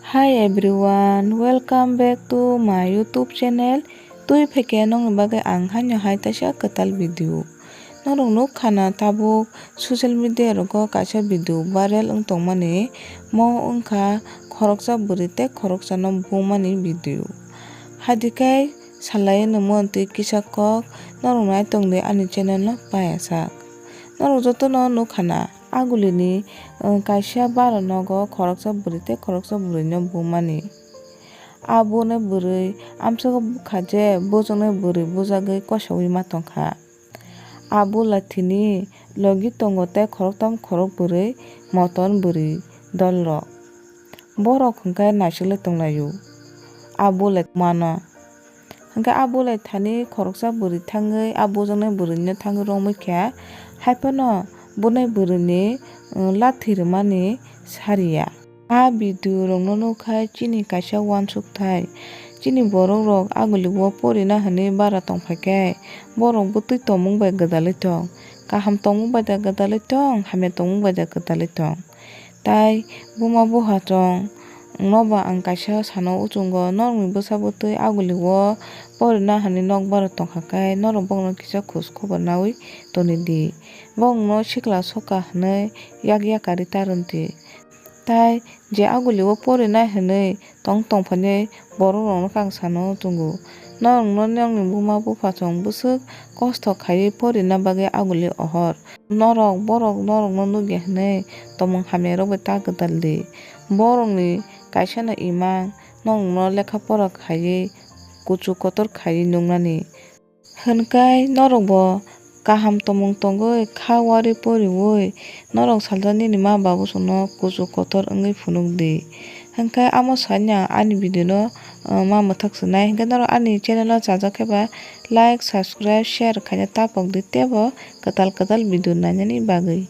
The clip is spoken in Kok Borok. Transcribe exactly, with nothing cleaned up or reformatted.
Hi everyone, welcome back to my YouTube channel. Twi phaikhe nokni bagwi ang haino hai taisa kwtal video. Norok nukha na tabuk social media rogo kaisa video viral wng tongmani, mo wngkha khoroksa bwrwi tei khoroksano bumani video. Hadikai salai nungmani twi kisa kok norok nai tongdi ani channel no paiyasak. Norok jotono nukha na agulini, uh, kaisa bara nogo khoroksa bwrwi tei khoroksa bwrwino bumani. A bunai bwrwi amswgo bukha je bujuknai bwrwi bujagwi kosoui ma tongkha. A bu lathini logi tongo tei khoroktham khorok bwrwi moton bwrwi dolrok. Borok hwnkhe naisik lai tonglaio. A bu lai mano. Hwnkhe a bu lai thani khoroksa bwrwi thangwi a bujuknai bwrwino thangwi romwi khe, haiphano bunai bwrwini, um, lathi rwmani sariya. A video rokno nukha chini kaisa uansukthai. Chini borok rok agulio porina hinwi bara tongphaikhe, borok bwtwi tongmung bai gwdalwi tong. Kaham tongmung bai da gwdalwi tong, hamya tongmung bai da gwdalwi tong. Tai buma buha chwng noba ang kaisa sano uchungo, norokni bwsa bwtwi agulio porina hinwi nokbar tongkha khe, norok bokno kisa khoj khobor naui tonidi. Bokno sikla soka hinwi yak yakari ta rwdi. Tai je agulio porinai hinwi tong tongphani borok rokno kang sano tongo. Norokno nokni buma bupha chwng bwswk kosto khaiwi porina bagwi aguli ohor. Norok borok norokno nukya hinwi tomung hamya rok bai ta gwdal di. Borokni kaisano imang norokno lekha pora khaiwi kuchuk kotor khaiwi nuknani. Hwnkhai norokbo kaham tomung tongwi kha wari poriwi norok salsa nini ma babu songno kuchuk kotor wngwi phunukdi. Hwnkhai amo sanya ani video no, uh, ma mwthak swnai. Hwnkhe norok ani channel o chajak khe ba like, subscribe, share khaina ta pokdi teibo kwtal kwtal video nainani bagwi.